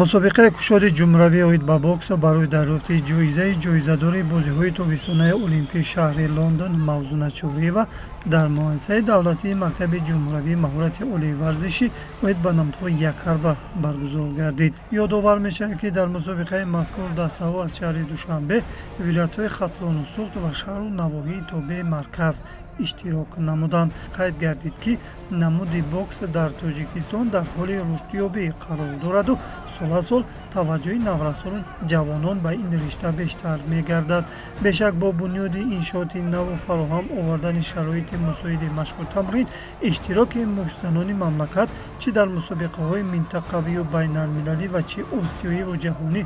Мусобиқаи кушоди ҷумҳуравӣ оид ба бокс барои дарёфти ҷоизаи ҷоизадори бозиҳои тобистонаи олимпии шаҳри Лондон Мавзуна Чориева дар муассисаи давлатии мактаби ҷумҳуравии маҳорати олии варзишӣ оид ба намудҳои якҳарба баргузор гардид. Ёдовар мешавад, ки дар мусобиқаи мазкур дастаҳо аз шаҳри Душанбе, вилоятҳои Хатлону Суғд ва шаҳру навоҳии тобеи марказ иштирок намуданд. Қайд гардид, ки намуди бокс дар Тоҷикистон дар ҳоли рушдёбӣ қарор дораду сол аз сол таваҷҷӯҳи наврасону ҷавонон ба ин ришта бештар мегардад. Бешак, бо бунёди иншооти наву фароҳам овардани шароити мусоиди машқу тамрин, иштироки муштзанони мамлакат чӣ дар мусобиқаҳои минтақавию байналмилалӣ ва чӣ осиёиву ҷаҳонӣ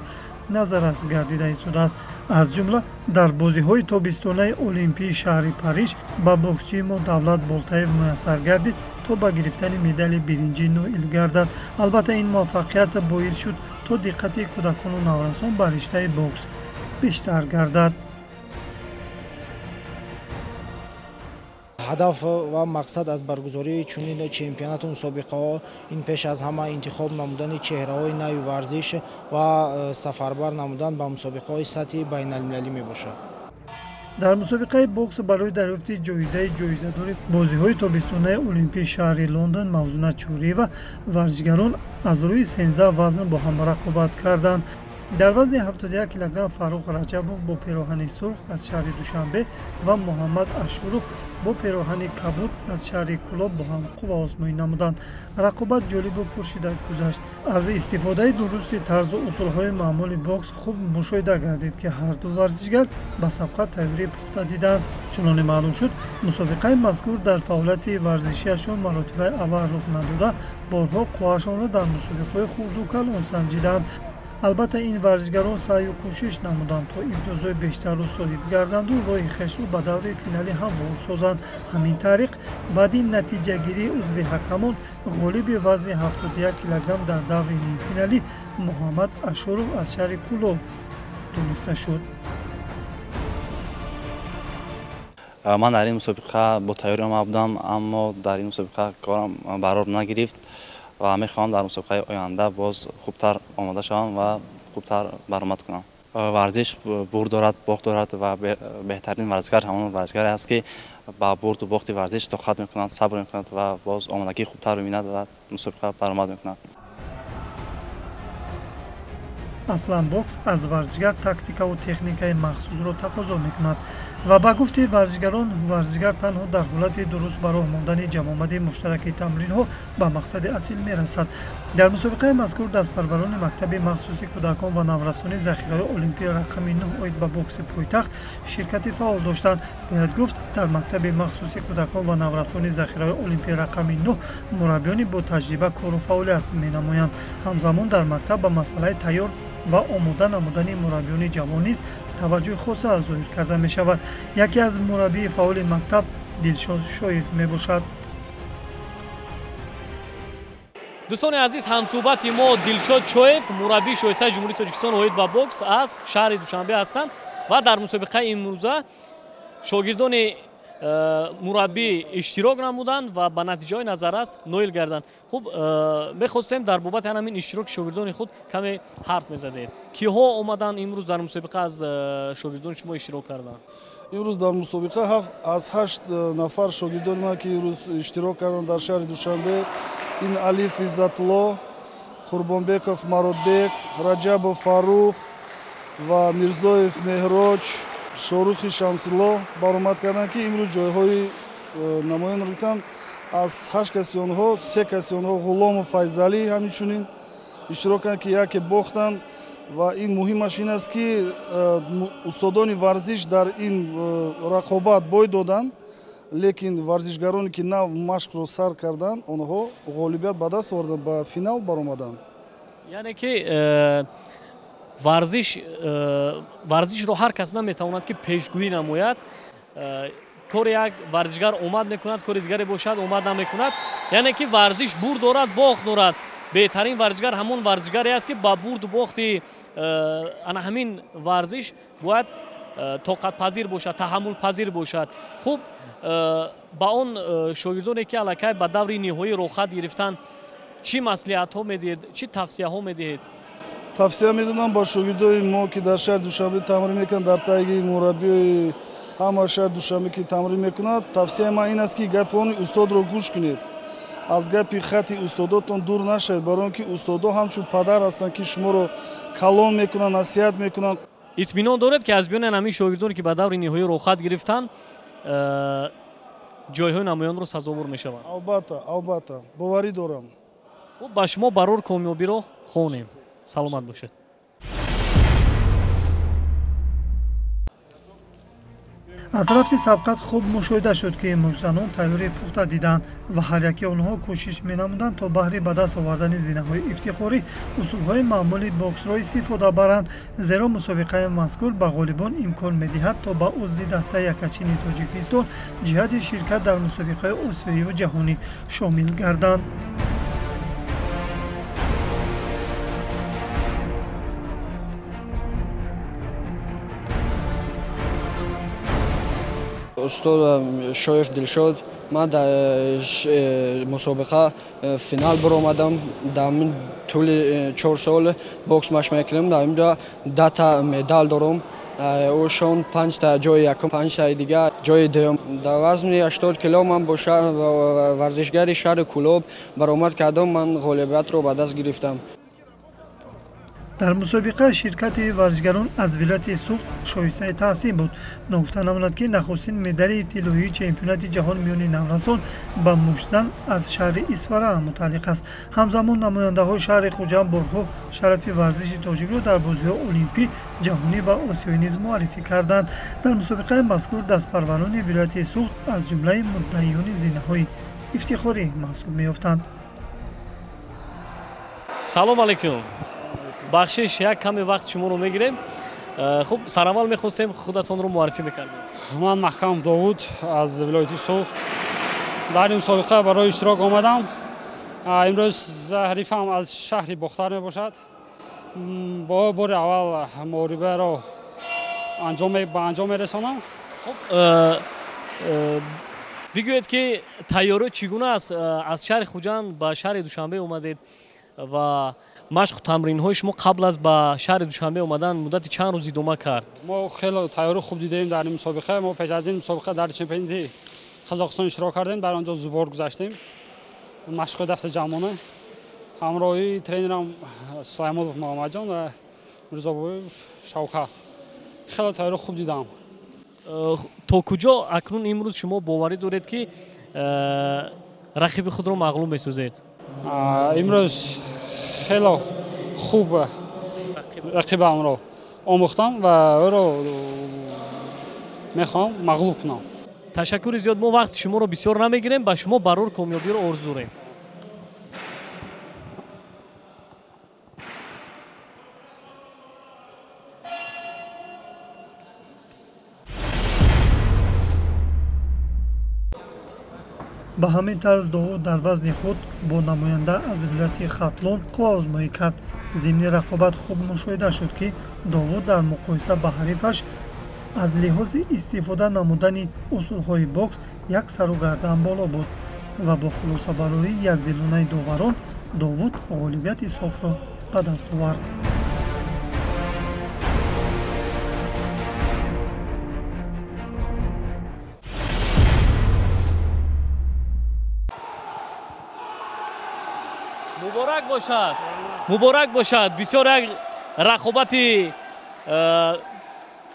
назаррас гардида истодааст. Аз ҷумла дар бозиҳои тобистонаи олимпии шаҳри Париж ба боксчии мо Давлат Болтаев муяссар гардид, то ба гирифтани медали биринҷӣ ноил гардад. Албатта, ин муваффақият боис шуд, то диққати кӯдакону наврасон ба риштаи бокс бештар гардад. Ҳадаф ва мақсад аз баргузории чунин чемпионату мусобиқаҳо ин пеш аз ҳама интихоб намудани чеҳраҳои нави варзиш ва сафарбар намудан ба мусобиқаҳои сатҳи байналмилалӣ мебошад. Дар мусобиқаи бокс барои дарёфти ҷоизаи ҷоизадори бозиҳои тобистонаи олимпии шаҳри Лондон Мавзуна Чориева варзишгарон аз рӯи 13 вазн бо ҳам рақобат карданд. Дар вазни 71 килограмм Фаррух Раҷабов бо пероҳани сурх аз шаҳри Душанбе ва Муҳаммад Ашуров бо пероҳани кабуд аз шаҳри Кӯлоб бо ҳам қувваозмоӣ намуданд. Рақобат ҷолибу пуршиддат гузашт. Аз истифодаи дурусти тарзу усулҳои маъмули бокс хуб мушоҳида гардид, ки ҳарду варзишгар ба сабқат тайёрии пухта диданд. Чуноне маълум шуд, мусобиқаи мазкур дар фаъолияти варзишиашон маротибаи аввал рух надода, борҳо қувваашонро дар мусобиқаҳои хурду калон санҷиданд. Албатта, ин варзишгарон саъю кӯшиш намуданд, то имтиёзҳои бештарро соҳиб гарданду роҳи хешро ба даври финалӣ ҳамвор созанд. Ҳамин тариқ, баъди натиҷагирии узви ҳакамон, ғолиби вазни 71 килограмм дар даври нимфиналӣ Муҳаммад Ашуров аз шаҳри Кӯлоб дониста шуд. Ман дар ин мусобиқа бо тайёрӣ омада будам, аммо дар ин мусобиқа корам барор нагирифт ва мехоҳам дар мусобиқаи оянда боз хубтар омода шавам ва хубтар баромад кунам. Варзиш бурд дорад, бохт дорад ва беҳтарин варзишгар ҳамон варзишгаре аст, ки ба бурду бохти варзиш тоқат мекунад, сабр мекунад ва боз омодагии хубтар мебинад ва мусобиқа баромад мекунад. Аслан, бокс аз варзишгар тактикаву техникаи махсусро тақозо мекунад ва ба гуфти варзишгарон, варзишгар танҳо дар ҳолати дуруст ба роҳ мондани ҷамъомади муштараки тамринҳо ба мақсади асил мерасад. Дар мусобиқаи мазкур дастпарварони мактаби махсуси кӯдакон ва наврасони захираҳои олимпии рақами 9 оид ба бокси пойтахт ширкати фаъол доштанд. Бояд гуфт, дар мактаби махсуси кӯдакон ва наврасони захираҳои олимпии рақами 9 мураббиёни бо таҷриба кору фаъолият менамоянд. Ҳамзамон дар мактаб ба масъалаи тайёр ва омода намудани мураббиёни ҷавон низ таваҷҷӯҳи хоса зоҳир карда мешавад. Яке аз мураббии фаъоли мактаб Дилшод Шоев мебошад. Дӯстони азиз, ҳамсӯҳбати мо Дилшод Шоев, мураббии шоистаи Ҷумҳурии Тоҷикистон оид ба бокс аз шаҳри Душанбе ҳастанд ва дар мусобиқаи имрӯза шогирдони мураббӣ иштирок намуданд ва ба натиҷаҳои назаррас ноил гарданд. Хуб, мехостем дар бобати ҳамин иштироки шогирдони худ каме ҳарф мезадед. Киҳо омаданд имрӯз дар мусобиқа, аз шогирдони шумо иштирок карданд? Имрӯз дар мусобиқа аз 8 нафар шогирдони ман, ки имрӯз иштирок карданд дар шаҳри Душанбе, ин Алиф Иззатулло, Қурбонбеков Мародбек, Раҷабов Фаррух ва Мирзоев Меҳроҷ, Шорухи Шамсилло баромад карданд, ки имрӯз ҷойҳои намоёнро гирифтанд. Аз 8 каси онҳо 3 каси онҳо, Ғулому Файзалӣ, ҳамчунин иштирок карданд, ки яке бохтанд. Ва ин муҳимаш ин аст, ки устодони варзиш дар ин рақобат бой доданд, лекин варзишгароне, ки нав машқро сар карданд, онҳо ғолибият ба даст оварданд, ба финал баромаданд. Яъне ки варзишро ҳар кас наметавонад, ки пешгӯӣ намояд. Кори як варзишгар омад мекунад, кори дигаре бошад, омад намекунад. Яъне ки варзиш бурд дорад, бохт дорад. Беҳтарин варзишгар ҳамон варзишгаре аст, ки ба бурду бохти ана ҳамин варзиш бояд тоқатпазир бошад, таҳаммулпазир бошад. Хуб, ба он шогирдоне, ки аллакай ба даври ниҳоӣ роҳхат гирифтанд, чӣ маслиҳатҳо медиҳед, чӣ тавсияҳо медиҳед? Тавсия медодам ба шогирдои мо, ки дар шаҳри Душанбе тамрин мекунанд, дар таги мураббиёи ҳама шаҳри Душанбе ки тамрин мекунад, тавсияи ман ин аст, ки гапи они устодро гӯш кунед, аз гапи хати устодотон дур нашавед, барои он ки устодо ҳамчун падар ҳастанд, ки шуморо калон мекунанд, насиҳат мекунанд. Итминон доред, ки аз миёни ҳамин шогирдоне, ки ба даври ниҳоӣ роҳхат гирифтанд, ҷойҳои намоёнро сазовор мешаванд? Албатта, албатта, боварӣ дорам. Ба шумо барор комёбиро хонем. Саломат бошед. Аз рафти сабқат хуб мушоҳида шуд, ки муштзанон тайёрии пухта диданд ва ҳар яки онҳо кӯшиш менамуданд, то баҳри ба даст овардани зинаҳои ифтихорӣ усулҳои маъмули боксро истифода баранд, зеро мусобиқаи мазкур ба ғолибон имкон медиҳад, то ба узви дастаи якачини Тоҷикистон ҷиҳати ширкат дар мусобиқаи осиёиву ҷаҳонӣ шомил гарданд. Устод Шоев Дилшод, ман дар мусобиқа финал баромадам. Дар тӯли 4 сол бокс машқ мекунам. Дар инҷо 10та медал дорам. Ошон 5та ҷои якум, 5таи дигар ҷои дуюм. Дар вазни 80 кило ман бо варзишгари шаҳри Кӯлоб баромад кардам, ман ғолибиятро ба даст гирифтам. Дар мусобиқа ширкати варзишгарон аз вилояти Суғд шоистаи таҳсин буд. Ногуфта намонад, ки нахустин медали тиллоии чемпионати ҷаҳон миёни наврасон ба муштзан аз шаҳри Исфара мутааллиқ аст. Ҳамзамон намояндаҳои шаҳри Хуҷанд борҳо шарафи варзиши тоҷикро дар бозиҳои олимпӣ, ҷаҳонӣ ва осиёӣ низ муаррифӣ карданд. Дар мусобиқаи мазкур дастпарварони вилояти Суғд аз ҷумлаи муддаиёни зинаҳои ифтихорӣ маҳсуб меёфтанд. Салом алайкум. Бахшиш, як каме вақт шуморо мегирем. Хуб, сараввал мехостем худатонро муаррифӣ мекардем. Ман Маҳкамов Довуд аз вилояти Суғд. Дар ин мусобиқа барои иштирок омадам. Имрӯз ҳарифам аз шаҳри Бохтар мебошад. Бо бори аввал муҳорибаро ба анҷом мерасонам. Хуб, бигӯед, ки тайёрӣ чӣ гуна аст? Аз шаҳри Хуҷанд ба шаҳри Душанбе омадед ва машқу тамринҳои шумо қабл аз ба шаҳри Душанбе омадан муддати чанд рӯз идома кард? Мо хеле тайёрӣ хуб дидаем дар ин мусобиқа. Мо пеш аз ин мусобиқа дар чемпионати Қазоқистон иштирок кардем, дар он ҷо зубор гузаштем. Машқҳои даста ҷамъона ҳамроҳи тренерам Сулаймонов Муҳаммадҷон ва Мирзобоев Шавкат. Хеле тайёрӣ хуб дидам. То куҷо акнун имрӯз шумо боварӣ доред, ки рақиби худро мағлуб месозед? Имрӯз хеле хуб рақибамро омӯхтам ва ӯро мехоҳам мағлуб кунам. Ташаккури зиёд. Мо вақти шуморо бисёр намегирем, ба шумо барор комёбиро орзу дорем. Ба ҳамин тарз Довуд дар вазни худ бо намоянда аз вилояти Хатлон қувваозмоӣ кард. Зимни рақобат хуб мушоҳида шуд, ки Довуд дар муқоиса ба ҳарифаш аз лиҳози истифода намудани усулҳои бокс як сару гардан боло буд ва бо хулосабарории якдилонаи доварон Довуд ғолибияти софро ба даст овард. Муборак бошад, муборак бошад. Бисёр як рақобати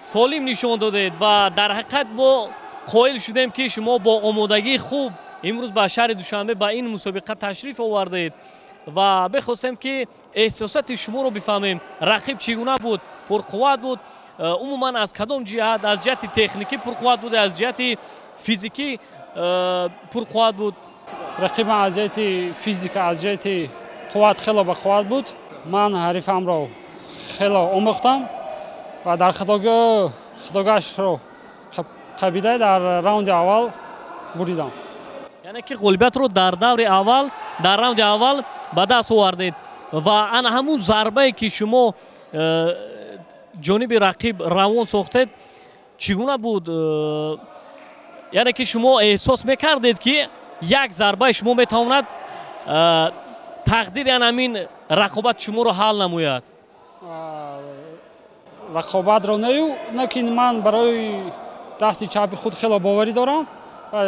солим нишон додед ва дар ҳақиқат мо қоил шудем, ки шумо бо омодагии хуб имрӯз ба шаҳри Душанбе ба ин мусобиқа ташриф овардед ва мехостем, ки эҳсосоти шуморо бифаҳмем. Рақиб чӣ гуна буд? Пурқувват буд? Умуман аз кадом ҷиҳат? Аз ҷиҳати техникӣ пурқувват буд, аз ҷиҳати физикӣ пурқувват буд? Рақибам аз ҷиҳати физика, аз ҷиҳати қувват хеле ба қувват буд. Ман ҳарифамро хеле омӯхтам ва дар хатогашро қабида дар раунди аввал буридам. Яъне ки ғолибиятро дар даври аввал, дар раунди аввал ба даст овардед ва ана ҳамун зарбае, ки шумо ҷониби рақиб равон сохтед, чӣ гуна буд? Яъне ки шумо эҳсос мекардед, ки як зарбаи шумо метавонад тақдири ан ҳамин рақобат шуморо ҳал намояд? Рақобатро нею, лекин ман барои дасти чапи худ хело боварӣ дорам,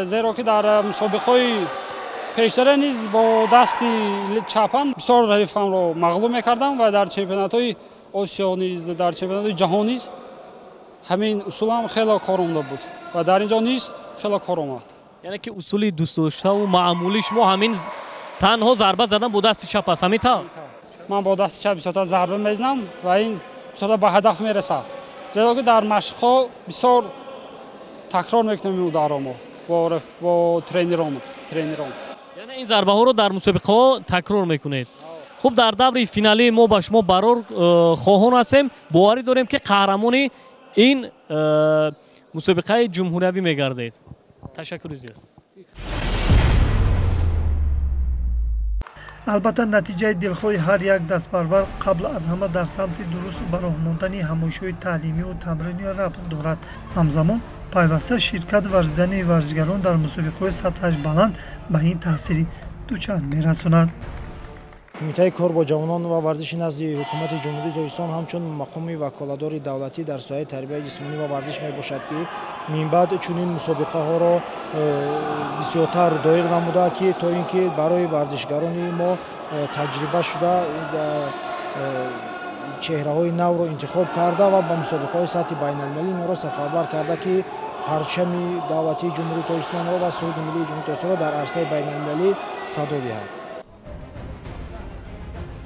зеро ки дар мусобиқаҳои пештара низ бо дасти чапам бисёр рақибамро мағлуб мекардам ва дар чемпионатҳои Осиё низ, дар чемпионатҳои ҷаҳон низ ҳамин усулам хело кор омада буд ва дар ин ҷо низ хело кор омад. Яъне ки усули дӯстдоштаву маъмулии шумо ҳамин танҳо зарба задан бо дасти чап аст, ҳамин тавр? Ман бо дасти чап бисёртар зарба мезанам ва ин бисёртар ба ҳадаф мерасад, зеро ки дар машқҳо бисёр такрор мекунем ин ударро мо бо тренерон. Яъне ин зарбаҳоро дар мусобиқаҳо такрор мекунед. Хуб, дар даври финалӣ мо ба шумо барор хоҳон ҳастем, боварӣ дорем ки қаҳрамони ин мусобиқаи ҷумҳуриявӣ мегардед. Ташаккури зиёд. Албатта, натиҷаи дилхоҳи ҳар як дастпарвар қабл аз ҳама дар самти дуруст ба роҳ мондани ҳамоишҳои таълимиву тамринӣ рабт дорад. Ҳамзамон пайваста ширкат варзидани варзишгарон дар мусобиқаҳои сатҳаш баланд ба ин таъсири дучанд мерасонад. Кумитаи кор бо ҷавонон ва варзиши назди ҳукумати Ҷумҳурии Тоҷикистон ҳамчун мақоми ваколатдори давлатӣ дар соҳаи тарбияи ҷисмонӣ ва варзиш мебошад, ки минбаъд чунин мусобиқаҳоро бисёртар доир намуда, ки то ин ки барои варзишгарони мо таҷриба шуда чеҳраҳои навро интихоб карда ва ба мусобиқаҳои сатҳи байналмилалӣ инҳоро сафарбар карда, ки парчами давлатии Ҷумҳурии Тоҷикистонро ва суруди миллии Ҷумҳурии Тоҷикистонро дар арсаи байналмилалӣ садо диҳад.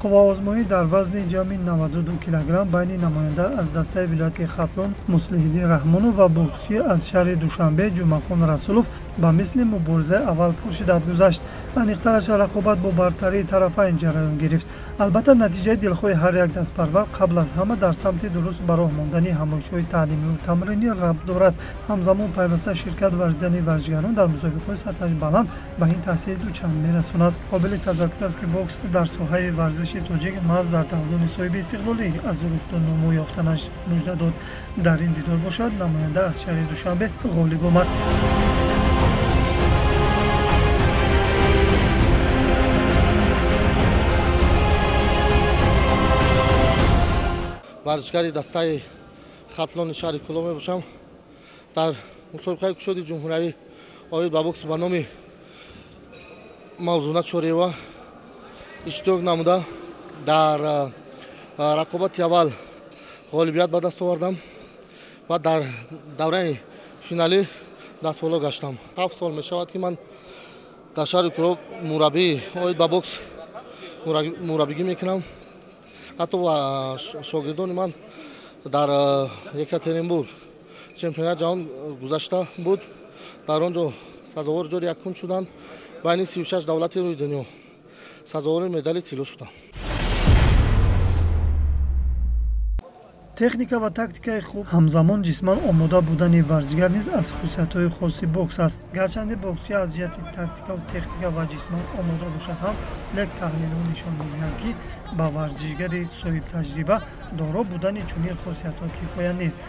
Қувваозмоӣ дар вазни ҷамъи 92 килограмм байни намоянда аз дастаи вилояти Хатлон Муслиҳиддин Раҳмонов ва боксчӣ аз шаҳри Душанбе Ҷумъахон Расулов ба мисли муборизаи аввал пуршиддат гузашт. Аниқтараш, рақобат бо бартарии тарафайн ҷараён гирифт. Албатта, натиҷаи дилхоҳи ҳар як дастпарвар қабл аз ҳама дар самти дуруст ба роҳ мондани ҳамоишҳои таълимиву тамринӣ рабт дорад. Ҳамзамон пайваста ширкат варзидани варзишгарон дар мусобиқаҳои сатҳаш баланд ба ин таъсири дучанд мерасонад. Қобили тазаккур аст, ки бокс дар соҳаи варзиши тоҷик маҳз дар даврони соҳиби истиқлолӣ аз рушду нумӯ ёфтанаш мужда дод. Дар ин дидор бошад, намоянда аз шаҳри Душанбе ғолиб омад. Варзишгари дастаи Хатлони шаҳри Кӯлоб мебошам. Дар мусобиқаи кушоди ҷумҳуриявӣ оид ба бокс ба номи Мавзуна Чориева иштирок намуда, дар рақобати аввал ғолибият ба даст овардам ва дар давраи финалӣ дастболо гаштам. 7 сол мешавад, ки ман дар шаҳри Кӯлоб мураббии оид ба бокс мураббигӣ мекунам. Ҳатто шогирдони ман дар Екатеринбург чемпионати ҷаҳон гузашта буд, дар он ҷо сазовори ҷои якум шуданд, байни 36 давлати рӯи дунё сазовори медали тилло шудам. Техника ва тактикаи хуб, ҳамзамон ҷисман омода будани варзишгар низ аз хусусиятҳои хоси бокс аст. Гарчанде боксчӣ аз ҷиҳати тактикаву техника ва ҷисман омода бошад ҳам, лек таҳлилҳо нишон медиҳанд, ки ба варзишгари соҳибтаҷриба доро будани чунин хусусиятҳо кифоя нест.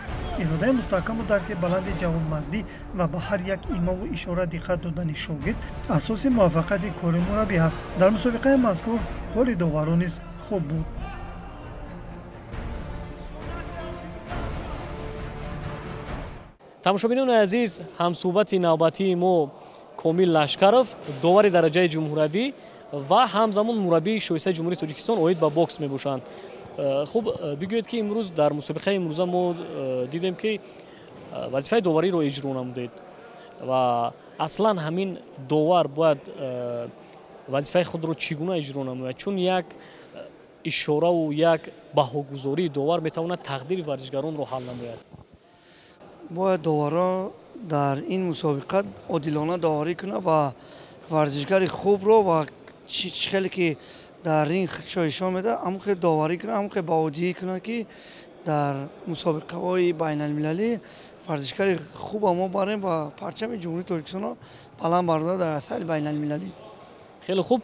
Иродаи мустаҳкаму дарки баланди ҷавонмардӣ ва ба ҳар як имову ишора диққат додани шогирд асоси муваффақияти кори мураббӣ аст. Дар мусобиқаи мазкур кори доварон низ хуб буд. Тамошобинони азиз, ҳамсӯҳбати навбатии мо Комил Лашкаров, довари дараҷаи ҷумҳуриявӣ ва ҳамзамон мураббии шоистаи Ҷумҳурии Тоҷикистон оид ба бокс мебошанд. Хуб, бигӯед, ки имрӯз дар мусобиқаи имрӯза мо дидем, ки вазифаи довариро иҷро намудед ва аслан ҳамин довар бояд вазифаи худро чӣ гуна иҷро намояд, чун як ишораву як баҳогузории довар метавонад тақдири варзишгаронро ҳал намояд. Бояд доварро дар ин мусобиқа одилона доварӣ кунад ва варзишгари хубро ва чӣ хеле ки дар ринг шоишон медиҳад, ҳамон хел доварӣ кунад, ҳамон хел баҳодиҳӣ кунад, ки дар мусобиқаҳои байналмилалӣ варзишгари хуба мо барем ва парчами Ҷумҳурии Тоҷикистонро баланд бардорад дар арсаи байналмилалӣ. Хеле хуб.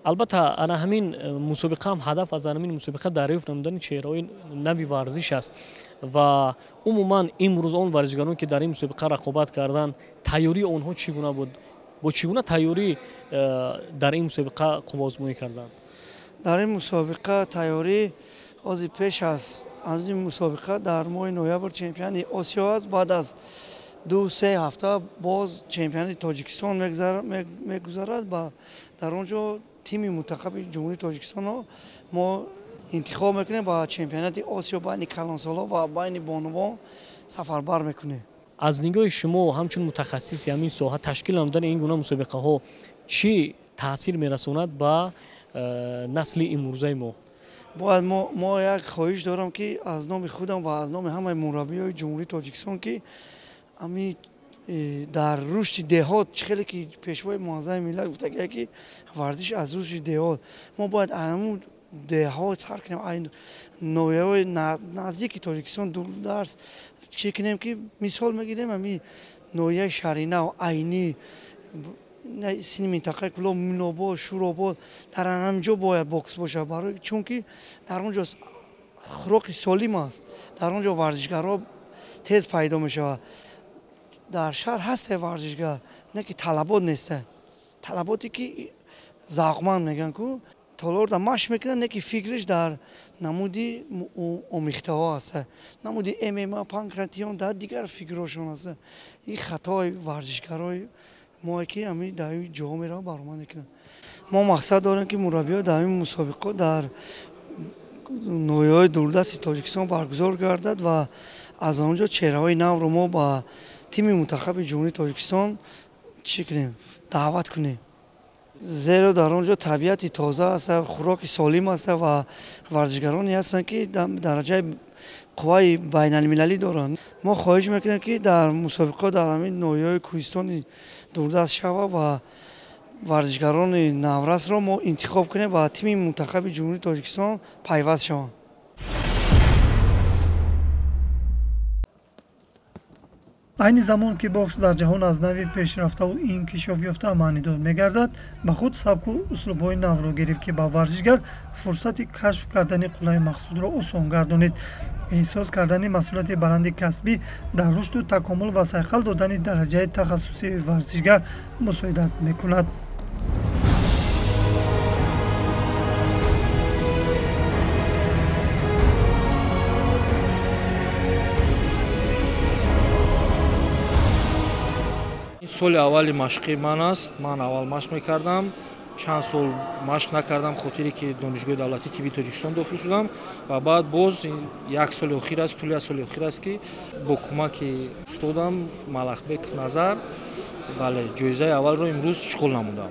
Албатта, ана ҳамин мусобиқа ҳам ҳадаф аз ҳамин мусобиқа дарёфт намудани чеҳраҳои нави варзиш аст ва умуман имрӯз он варзишгарон, ки дар ин мусобиқа рақобат карданд, тайёрии онҳо чӣ гуна буд? Бо чӣ гуна тайёрӣ дар ин мусобиқа қувваозмоӣ карданд? Дар ин мусобиқа тайёрӣ Ҳозир пеш аз ин мусобиқа дар моҳи ноябр чемпионати Осиё аст. Баъд аз 2-3 ҳафта боз чемпионати Тоҷикистон мегузарад ва дар он ҷо тими мунтахаби Ҷумҳурии Тоҷикистонро мо интихоб мекунем ва чемпионати Осиё байни калонсолон ва байни бонувон сафарбар мекунем. Аз нигоҳи шумо ҳамчун мутахассиси ҳамин соҳа ташкил намудани ин гуна мусобиқаҳо чӣ таъсир мерасонад ба насли имрӯзаи мо? Бояд мо як хоҳиш дорам, ки аз номи худам ва аз номи ҳамаи мураббиҳои Ҷумҳурии Тоҷикистон, ки ами дар рушди деҳот чӣ хеле ки пешвои муаззами миллат гуфтагия, ки варзиш аз рушди деҳот, мо бояд ҳамун деҳот сар кунем, ноҳияҳои наздики Тоҷикистон дурдарс чӣ кунем, ки мисол мегирем ами ноҳияи Шаҳринав, Айнӣ, сини минтақаи Кӯлоб, Минобод, Шӯробод, дар ҳамин ҷо бояд бокс бошад, барои чунки дар он ҷо хӯроки солим аст, дар он ҷо варзишгарҳо тез пайдо мешавад. Дар шаҳр ҳасте варзишгар, не ки талабот несте, талаботе ки завқманд мегӯянд ку толорда машқ мекунад, не ки фикриш дар намуди омихтаҳо аст, намуди ММА, панкратион, дар дигар фикрҳошон аст. Ин хатои варзишгарои мо ки ҳами дар ин ҷоҳо мераванд, баромад мекунанд. Мо мақсад дорем, ки мураббиҳо дар ин мусобиқот дар ноҳияҳои дурдасти Тоҷикистон баргузор гардад ва аз он ҷо чеҳраҳои навро мо ба тими мунтахаби Ҷумҳурии Тоҷикистон чӣ кунем, даъват кунем, зеро дар он ҷо табиати тоза аст, хӯроки солим аст ва варзишгароне ҳастанд, ки дараҷаи қувваи байналмилалӣ доранд. Мо хоҳиш мекунем, ки дар мусобиқот дар ҳамин ноҳияҳои кӯҳистони дурдаст шавад ва варзишгарони наврасро мо интихоб кунем ва тими мунтахаби Ҷумҳурии Тоҷикистон пайваст шаванд. Айни замон ки бокс дар ҷаҳон аз нави пешрафтаву инкишоф ёфта маънидор мегардад, ба худ сабку услубҳои навро гирифт, ки ба варзишгар фурсати кашф кардани қуллаи мақсудро осон гардонид. Эҳсос кардани масъулияти баланди касбӣ дар рушду такомул ва сайқал додани дараҷаи тахассусии варзишгар мусоидат мекунад. Соли аввали машқи ман аст. Ман аввал машқ мекардам, чанд сол машқ накардам, хотире ки Донишгоҳи давлатии тиббии Тоҷикистон дохил шудам ва баъд боз як соли охир аст, тӯли як соли охир аст, ки бо кӯмаки устодам Малахбеков Назар, бале, ҷоизаи аввалро имрӯз ишғол намудам.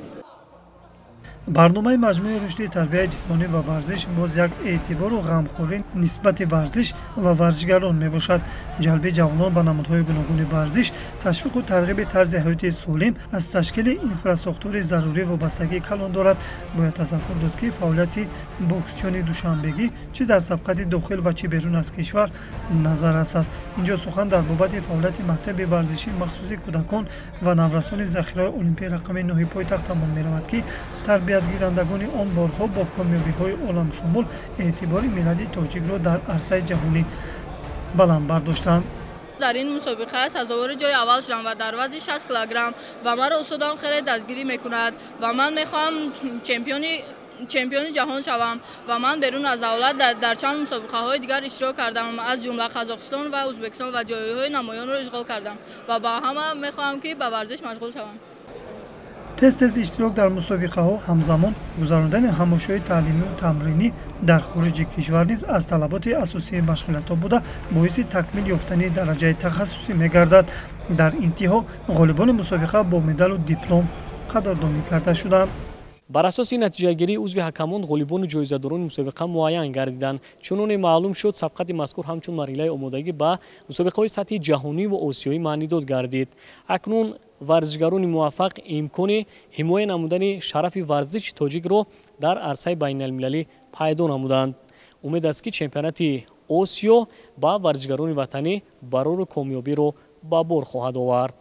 Барномаи маҷмӯи рушди тарбияи ҷисмонӣ ва варзиш боз як эътибору ғамхорӣ нисбати варзиш ва варзишгарон мебошад. Ҷалби ҷавонон ба намудҳои гуногуни варзиш, ташвиқу тарғиби тарзи ҳаёти солим аз ташкили инфрасохтори зарурӣ вобастагии калон дорад. Бояд тазаккур дод, ки фаъолияти боксчиёни душанбегӣ чӣ дар сабқати дохил ва чӣ берун аз кишвар назаррас аст. Инҷо сухан дар бобати фаъолияти мактаби варзишии махсуси кӯдакон ва наврасони захираҳои олимпии рақами 9 пойтахтамон меравад, ки тарбиятгирандагони он борҳо бо комёбиҳои оламшумул эътибори миллати тоҷикро дар арсаи ҷаҳонӣ баланд бардоштанд. Дар ин мусобиқа сазовори ҷои аввал шудам ва дар вазни 60 килограмм ва маро устодам хеле дастгирӣ мекунад ва ман мехоҳам чемпиони ҷаҳон шавам ва ман берун аз давлат дар чанд мусобиқаҳои дигар иштирок кардам, аз ҷумла Қазоқистон ва Ӯзбекистон, ва ҷойҳои намоёнро ишғол кардам ва ба ҳама мехоҳам, ки ба варзиш машғул шаванд. Тез-тез иштирок дар мусобиқаҳо, ҳамзамон гузарондани ҳамошои таълимию тамринӣ дар хориҷи кишвар низ аз талаботи асосии машғулиятҳо буда, боиси такмил ёфтани дараҷаи тахассусӣ мегардад. Дар интиҳо ғолибони мусобиқа бо медалу диплом қадрдонӣ карда шуданд. Бар асоси натиҷагирии узви ҳакамон ғолибону ҷоизадорони мусобиқа муайян гардиданд. Чуноне маълум шуд, сабқати мазкур ҳамчун марҳилаи омодагӣ ба мусобиқаҳои сатҳи ҷаҳонӣ ва осиёӣ маънидод гардид. Акнун варзишгарони муваффақ имкони ҳимоя намудани шарафи варзиши тоҷикро дар арсаи байналмилалӣ пайдо намуданд. Умед аст, ки чемпионати Осиё ба варзишгарони ватанӣ барору комёбиро ба бор хоҳад овард.